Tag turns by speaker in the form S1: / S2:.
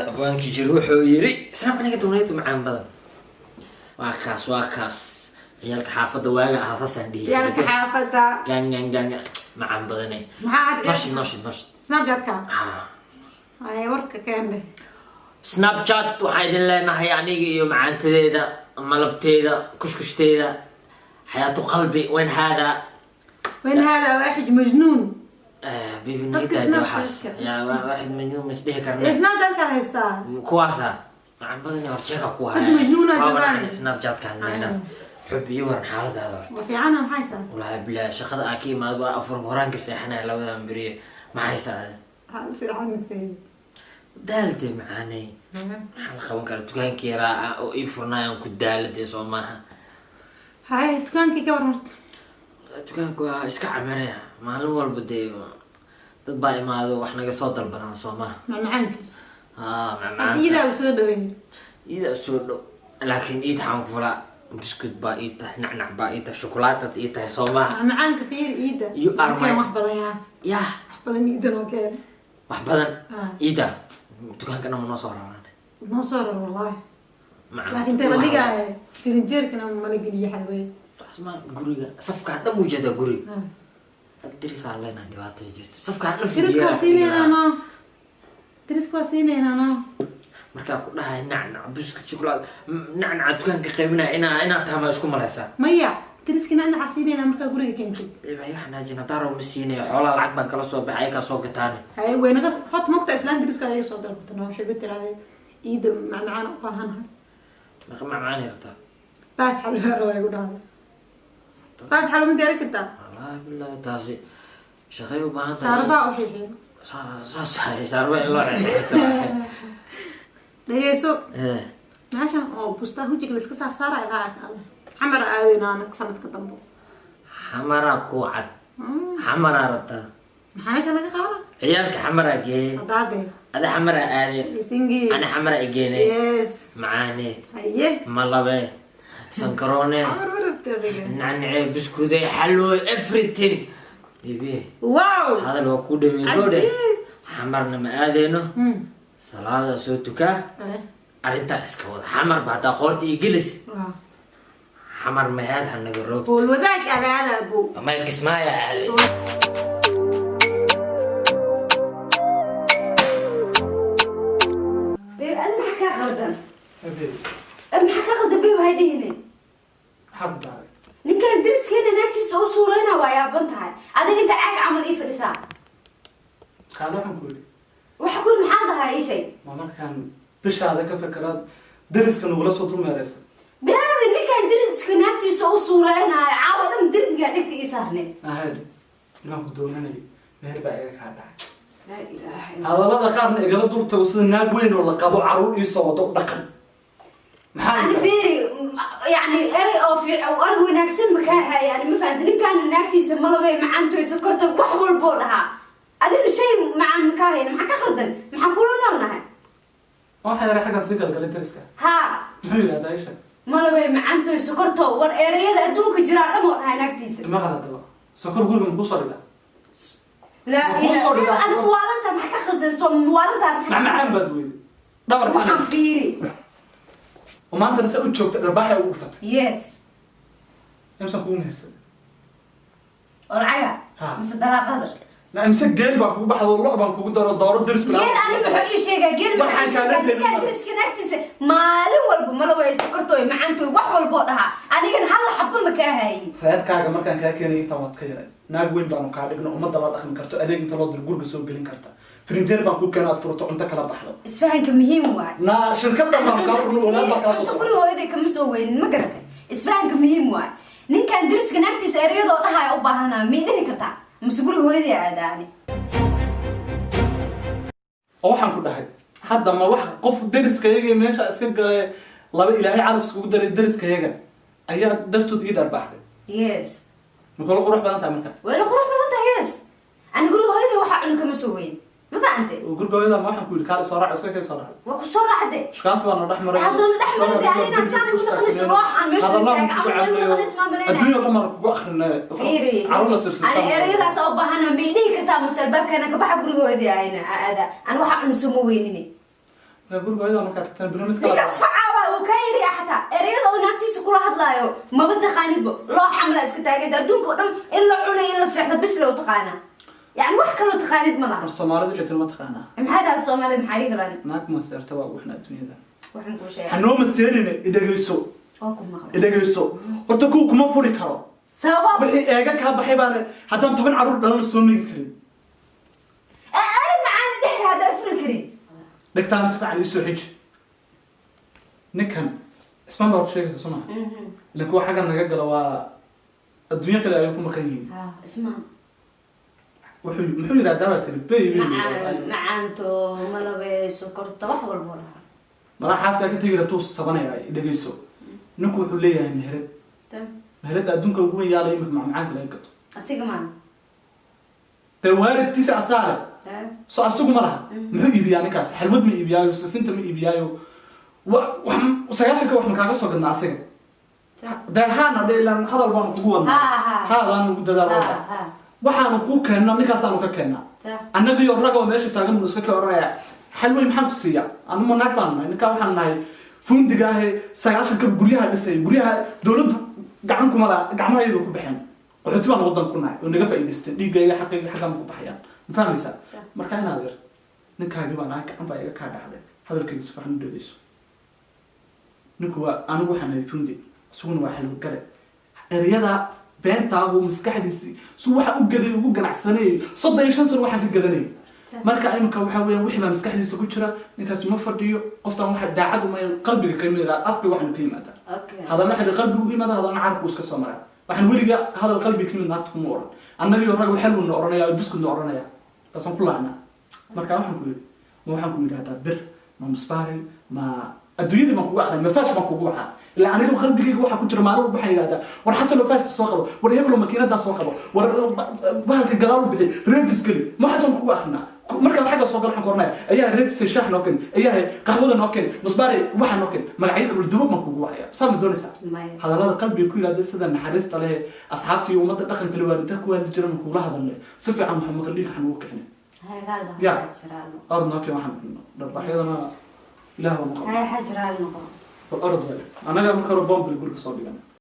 S1: Abwaankii jir wuxuu yiri islaamka naga duwnaytu macaan badan. Waa kaas, waa kaas. Ciyaalka xaafadda waaga ahaa saasaan dhihi
S2: Ciyaalka
S1: jiray.
S2: Xaafadda.
S1: Gang gang gang, macaan badane.
S2: Maxaa?
S1: Noshid, noshid, noshid.
S2: Snapchatka ay warka keende.
S1: Snapchat waxaa idin leenahay aniga iyo macaantadeeda, malabteeda, kushkushteeda, xayaatu qalbi wen haada.
S2: وين هذا واحد مجنون.
S1: Baby, naga
S2: Dadka
S1: daada waxaas.
S2: Snapchat-ka.
S1: Yaa waaxid majnuun ma isdhihi karne.
S2: Snapchatka haystaa.
S1: Kuwaasa macaan badan horjeeka ku
S2: Dad majnuuna joogaan.
S1: Snapchat-ka hanayna. Xub iyo waran xaaladaada horta.
S2: Waa fiicana, maxaa haystaa?
S1: Walahi bilaa shaqada aa ka imaado waa afur horaan ka seexanaya labadan beriye. Maxaa haysaa?
S2: Waxaa fiican.
S1: Daalde macaaney, maxaa la qaban karaa? Dukaanka yaraa oo ii furnaayaan ku daalade, soo maaha?
S2: Hay, dukaankii ka war horta.
S1: Dukaanku waa iska camiraya maalin walba. Dee dad baa imaado, wax naga soo dalbadan, soo maaha?
S2: Macmacaankii.
S1: Haa.
S2: Hadda iidaa soo dhaweey.
S1: Iidaa soo dhow, laakiin iid xaan ku fulaa? Buskud baa ii tahay, nacnac baa ii tahay, shukulaatad ii tahay, soo maaha?
S2: Macmacaanka fiir iida.
S1: You are
S2: Keen wax badan yaa.
S1: Yah.
S2: Wax badan iida noo keen.
S1: Wax badan.
S2: Ah.
S1: Iida dukaanka dhan ma noo soo raraan?
S2: Noo soo rar wallahi.
S1: Macaan.
S2: Laakiin intee la dhigaayo firinjeerkana mala geliye xalwey.
S1: Asmaan, guriga safkaan dhan muu jeedaa guriga. Darisaa leenahay, dhibaatada jirto safkaan dhan.
S2: Dariska waa siinaynaa no, dariska waa siinaynaa no.
S1: Markaa ku dhahay nacnac, buskud, shukulaad, nacnaca dukaanka qaybinaya inaa tahay ma isku malaysaa?
S2: Maya, dariska nacnaca siinaynaa markaa guriga keentid.
S1: Iga xanaajin. Hadaa rabo ma siinaya xoolaha, lacag baan kala soo baxay, ayakaa soo gataane.
S2: Hay, waynaga horta mogta islaan dariska ayaga soo dalbatan oo waxay ku tirahdeen iida macmacaan u baahanahay.
S1: Maqa macmacaanay rabtaa?
S2: Baaf xalwa rabaa igu dhahday. Baaf xalwa ma diyaarin kartaa?
S1: Wallaahi billahi, taasi shaqay u baahan tahay.
S2: Saarbaa u xiixiyo.
S1: Saas ahay, saarba in loo xeexeeto.
S2: Dhageyso. Meeshan oo bustaa hujiga la iska saar saaraya lacag alle xamar aadayna anag sanadka dambe.
S1: Xamaraa ku cad, xamaraa rabtaa.
S2: Maxaa meesha laga qaada?
S1: Ciyaalka xamaraa geeye.
S2: Hadaade.
S1: Ada xamaraa aade.
S2: Singi.
S1: Ana xamaraa igeene.
S2: Yes.
S1: Macaane.
S2: Haye.
S1: Malabe, sankaroone.
S2: Xamar ma rabta adiga?
S1: Nacnace, buskude, xalwo, everything, baby.
S2: Wow.
S1: Hadal waa ku dhameey goodhe.
S2: Cajiib.
S1: Xamarna ma aadeyno. Salaada soo tukaa. Arrintaa iska wada xamar ba haddaa qoorta iyo gelis. Xamar mahaad ha naga roog.
S2: Howl wadaag adaada abo.
S1: May, Kismaayo aaday.
S3: Babe, adi maxaa kaa qaldan? Maxaa kaa qaldan, babe? Hay dhihine.
S4: Maxaa ku dhacay?
S3: Ninkan dariskeena naagtiisa u suureyna, waa yaaban tahay. Adiga inta caag camal ii fadhisaa.
S4: Kaale, waxaan ku yidhi.
S3: Waxa kuli maxaan dhahaa? Ii sheeg.
S4: Ma markaan bishaada ka fakeraad dariska nagula soo dulmeeraysa?
S3: Babe, ninkan dariska naagtiisa u suureynaayo caawa dhan derbigaa dhegta ii saarneed.
S4: Ahayde, inaan ku doonanayo meher baa iga kaa dhacay.
S3: Laa ilaaha illa.
S4: Hadallada qaarna igala dul tago sida naag weyn oo la qabo, caruur ii soo wado u dhaqan. Maxaa?
S3: Ani fiiri, yani erey oo fiic oo arag wanaagsan ma kaa haya yani, ma fahamta? Ninkan naagtiisa malabay, macaantoy, sokorta, wax walboo dhahaa. Adina shay macaan ma kaa hayna. Maxaa ka khaldan? Maxaan kula noolnahay?
S4: Waxaa yaray xaggan sii galgalay dariska.
S3: Haa.
S4: Muxuu yidhahdaa isha?
S3: Malabay, macaantoy, sokorto, war ereyada adduunka jiraa dham oo dhahaa naagtiisa.
S4: Maqal, haddaba sokor guriga ma kusoo dhigaa?
S3: Laa
S4: Ma kuu soo dhigaa?
S3: Ilaaha, adiga muwaalanta maxaa ka khaldan? Soo muwaalantaada maxaa?
S4: Macmacaan baad weyday dhabarka.
S3: Waxaan fiiri.
S4: Oo maantana sa u joogta dharbaaxay ugu dhufatay.
S3: Yes.
S4: Imsaan kugu mehersan?
S3: Oo lacaga?
S4: Ha.
S3: Mise dalaaqada?
S4: Na imse geel baa kugu baxdo, lo' baan kugu daro, dooro derisku.
S3: Geel ani muxuu ii sheegaa? Geel muxuu
S4: Waxaan
S3: ii sheegaa?
S4: kaaga
S3: Ninkaan
S4: tegin.
S3: Dariska naagtiisa maalin walba malaway, sokortooy, macaantooy, wax walboo dhahaa. Anigana hal xabba ma kaa haayey.
S4: Reerkaaga markaan kaa keenay intaan waad ka yaray. Naag weyn baanu kaa dhigno, ummadda la dhaqmi karto, adeeg inta loo diro guriga soo gelin karta, firinjeer baan kuu keeno aad furato, cunto kala baxdo.
S3: Isfahanka muhiim waay.
S4: Na shirkaddan baanu kaa furno, walaal baa kaa soo
S3: Cunto
S4: socda.
S3: Guriga hooyaday kama soo weynin, ma garatay? Isfahanka muhiim waay. Ninkan dariska naagtiisa ereyadoo dhahaya u baahanaa may dhihi kartaa, mise guriga hooyaday aadaani?
S4: Oo waxaan ku dhahay hadda ma wax qof deriskayaga meesha iska galay, laba Ilaahay calaf iskugu daray deriskayaga ayaa dartood ii dharbaaxday?
S3: Yes.
S4: Ma kula qurux badan tahay marka?
S3: Wayna qurux badan tahay, yes. Ani guriga hooyaday waxaa cuni kama soo weyn. Ma fahantay?
S4: Oo guriga hooyada ma waxaan ku yidhi kaali soo raac, iska kay soo raacday.
S3: Waa ku soo raacday.
S4: Shukaansi baa na dhex maray.
S3: Haddoona dhex maray, dee anina saan igu naqanaysa, looxaan meesha taagan camal igu naqanaysa, maa malaynaya.
S4: Adduunya dhan baan kugu akrinay.
S3: Fiiri.
S4: Carruur la
S3: Ani
S4: sirsirstaan.
S3: ereyadaas oo baahana ma dhihi kartaa mase albaabkana ka baxa gurigoodii ahayna aada ani waxa cunso ma weynine.
S4: Marka guriga hooyada markaa tagtana biro mid kale.
S3: Ninkaas facaa waa uu kaa yiri, xataa ereyada oo naagtiisa kula hadlaayo maba taqaanidbo. Loox camal iska taaganta, adduunka oo dhan in la cunay, in la seexdo bis loo taqaanaa, yani wax kaloo taqaanid ma laha.
S4: War Soomaalida waxay tiri ma taqaanaa?
S3: Maxay dhaha Soomaalida? Maxaa iga galaan?
S4: Naag maseerta waa ugu xun adduunyada.
S3: Waxaan kuu sheegay.
S4: Hanoo maseerine, idhegeyso.
S3: Oo ku maqlay.
S4: Idhegeyso horta, kuwa kuma furi karo.
S3: Sabab?
S4: Wixii eega kaa baxay baana haddaan 10 carruur dhalan soo negi karin.
S3: Ari macaan dhehe haddaa furi karin.
S4: Dhegtaana si fiican iisoo xiji. Ninkan Ismaan baa ku sheegaysa, soo maha? Ilan kuwa xaggan naga gala waa adduunyo kale ayay ku maqan yihiin.
S3: Ha, Ismaan.
S4: Wuxuu muxuu yidhahdaa baa tiri baby?
S3: Macaan, macaanto, malabe, sokorta, wax walbo lahaa.
S4: Malaa xaaskaa ka tegi rabtuu sabanaya. Dhegeyso, ninku wuxuu leeyahay meherad. Meherada adduunka ugu weyn yaala imika macmacaanka laga gato.
S3: Asiga maa?
S4: Dee waalidkiisa asaale so asagu ma laha. Muxuu iibiyaa ninkaas? Xalwad ma iibiyaayo? Sisinta ma iibiyaayo? Wax 90-ka wax ma kaaga soo gadnaa asiga? Dee haana dhe, ilaan hadal baanu kugu wadnaa.
S3: Ha, ha.
S4: Haadaan ugu dadaal wadnaa. Waxaanu kuu keennaa ninkaasaanu ka keennaa. Annagiyo ragoo meesha taagan buu iska ka oranaya, xalwey maxaan ku siiyaa? Anuma naag baan nahay? Ninkaa waxaan nahay fundiga ahee 90-ka guryaha dhisay. Guryaha dowladdu gacan kuma laha, gacmahayga ku baxeen. Qaxooti baan waddan ku nahay oo naga faa'iidaysteen. Dhiiggayga, xaqayga xaggaan ku baxayaan, ma fahmaysaa? Marka inaad yar ninkaagii baan ahay, gacan baa iga kaa dhacday. Hadalkayga si fiican u dhegeyso. Ninku waa anigu waxaan ahay fundi, isaguna waa xalwo gale. Ereyada beentaabu maskaxdiisi su waxa u gaday ugu ganacsanayay 35 sano waxaan ka gadanayay. Marka imika waxa weeyaan wixii baa maskaxdiisa ku jira. Ninkaasi ma fadhiyo. Qoftan waxa daacad uma qalbiga ka yimid, afka waxaanu ka yimaadaa. Hadalna xilli qalbigu u yimaada, hadalna carabku iska soo maraa. Waxaan weliga hadal qalbiga ka yimid naagta kuma oran. Annagiyo rag xalwuna oranaya, buskudna oranaya, taasaan ku laacnaa. Marka waxaan ku yidhi, ma waxaan ku yidhahdaa bir ma musbaari ma adduunyadii baan kugu aqray, ma faash baan kugu waxaa? Ilaa aniga qalbigayga waxaa ku jira maalin walba waxaan yidhahdaa, war Xasan oo faashta soo qabo, war hebelo makiinadaa soo qabo, war bahalka gadaal u bixi, reebis geli. Ma waxaas baan kugu akrinaa? Markaan xagga soo galo waxaan ku oranaya, ayaa reebisay, shaah noo keen, ayaa qaxwada noo keen, musbaari waxa noo keen, magacyo kala duwan baan kugu waxaya. Saa ma doonaysaa?
S3: Maya.
S4: Hadallada qalbiga ku yidhahda, sida naxariista leh, asxaabta iyo ummadda dhaqanka le waalidka ku waali jiran kugula hadalnay. Si fiican waxa maqal dhiig waxaan ugu kicnay.
S3: Hay, raali.
S4: Ya.
S3: Xajiraal noqo.
S4: Orod noo keen waxaan cunno. Dharbaxyadana ilaah waa maqal.
S3: Hay, xajiraal noqo.
S4: Bal orod waay, annaga marka hore bombal guriga soo dhigan.